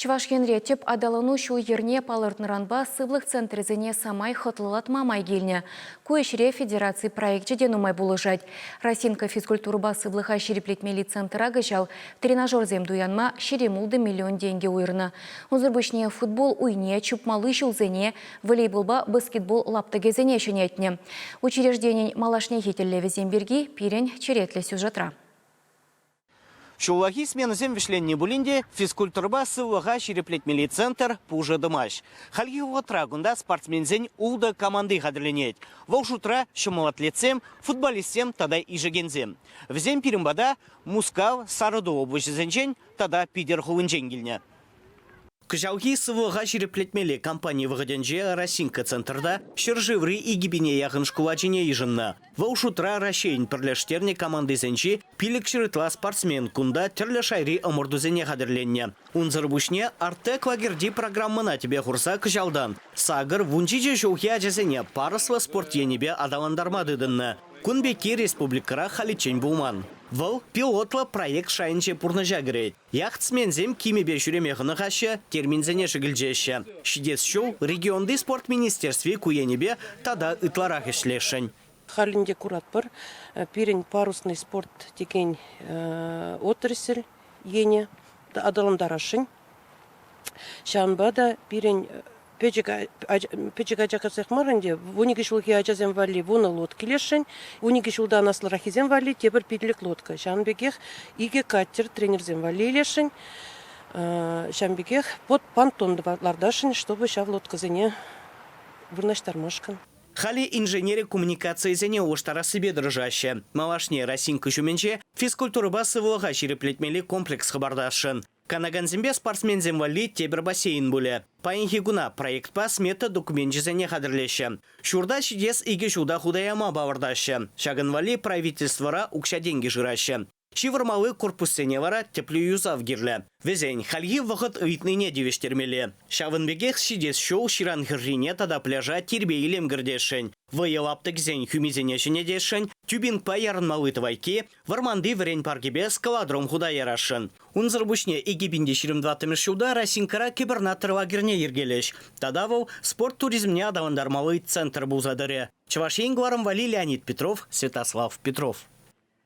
Чӑваш Енре тӗп аталану ҫул-йӗрне палӑртнӑранпа сывлӑх центрӗсене самай хӑтлӑлатма май килнӗ. Ку ӗҫре федераци проекчӗ те нумай пулӑшать. Росинка физкультурӑпа сывлӑха ҫирӗплетмелли центра кӑҫал тренажерсем туянма 26 миллион тенкӗ уйӑрнӑ. Унсӑр пуҫне футбол уйне, чупмалли ҫулсене, волейболпа баскетбол лаптӑкӗсене ҫӗнетнӗ. Учрежденин малашнехи тӗллевӗсем пирки пирӗн черетлӗ сюжетра. Ҫуллахи сменӑсем вӗҫленнӗ пулин те физкультурӑпа сывлӑха ҫирӗплетмелли центр пушӑ тӑмасть. Хальхи вӑхӑтра кунта спортсменсен ултӑ команди хатӗрленет. Вӑл шутра ҫӑмӑл атлетсем, футболистсем тата ишекенсем. Вӗсем пирӗн пата Мускав, Сарӑту облаҫӗсенчен тата Питӗр хулинчен килнӗ. Кӑҫалхи сывлӑха ҫирӗплетмелли кампани вӑхӑтӗнче Росинка центрта ҫӗршыври 2000 яхӑн шкул ачине йышӑннӑ. Вӑл шутра Раҫҫейӗн пӗрлештернӗ командисенчи 500 ытла спортсмен кунта тӗрлӗ шайри ӑмӑртусене хатӗрленнӗ. Унсӑр пуҫне Артек лагерьти программӑна тӗпе хурса кӑҫалтан сакӑр 17 ҫулхи ачасене парӑслӑ спорт енӗпе аталантарма тытӑннӑ. Кун пекки республикӑра халиччен пулман. Вӑл пилотлӑ проект шайӗнче пурнӑҫа кӗрет. Яхтсменсем кимӗпе ҫӳреме хӑнӑхаҫҫӗ, терминсене шӗкӗлчеҫҫӗ. Ҫитес ҫул регионти спорт министерстви ку енӗпе тата ытларах ӗҫлесшӗн. Халь ӗнтӗ куратпӑр, пирӗн парусный спорт текен отрасль енӗ аталантарасшӑн. Ҫавӑнпа та пирӗн Пӗчӗк пӗчӗк ача касах мар ӗнтӗ, 12 ҫулхи ачасем валли вунӑ лодка илесшӗн, 12 ҫултан аслӑраххисем валли тепӗр пиллӗк лодка. Ҫавӑн пекех икӗ катер тренерсем валли илесшӗн. Ҫавӑн пекех под понтон лартасшӑн, чтобы ҫав лодкӑсене вырнаҫтармашкӑн. Халӗ инженери коммуникацийӗсене улӑштарассипе тӑрӑшаҫҫӗ. Малашне Росинка ҫумӗнче физкультурӑпа сывлӑха ҫирӗплетмелли комплекс хӑпартасшӑн. Канакансемпе спортсменсем валли тепӗр бассейн пулӗ. Паянхи куна проектпа смета докуменчӗсене хатӗрлеҫҫӗ. Ҫурта ҫитес икӗ ҫулта хута яма палӑртаҫҫӗ. Ҫакӑн валли правительствӑра укҫа-тенкӗ шыраҫҫӗ. Ҫывӑрмалли корпуссене вара тӗплӗ юсав кирлӗ. Вӗсен хальхи вӑхӑт ыйтнине тивӗҫтермелле. Ҫавӑн пекех ҫитес ҫул ҫыран хӗррине тата пляжа тирпей-илем кӗртесшӗн. Вӑйӑ лаптӑкӗсен хӳмисене ҫӗнетесшӗн, тюбингпа ярӑнмалли тӑвайкки, вӑрманти вӗрен паркӗпе скалодром хута ярасшӑн. Унсӑр пуҫне 2024 ҫулта Росинкӑра кӗпӗрнаттӑр лагерьне йӗркелӗҫ. Тата вӑл спорт туризмне аталантармалли центр пулса тӑрӗ. Чӑваш Ен кӑларӑм валли Леонид Петров, Святослав Петров.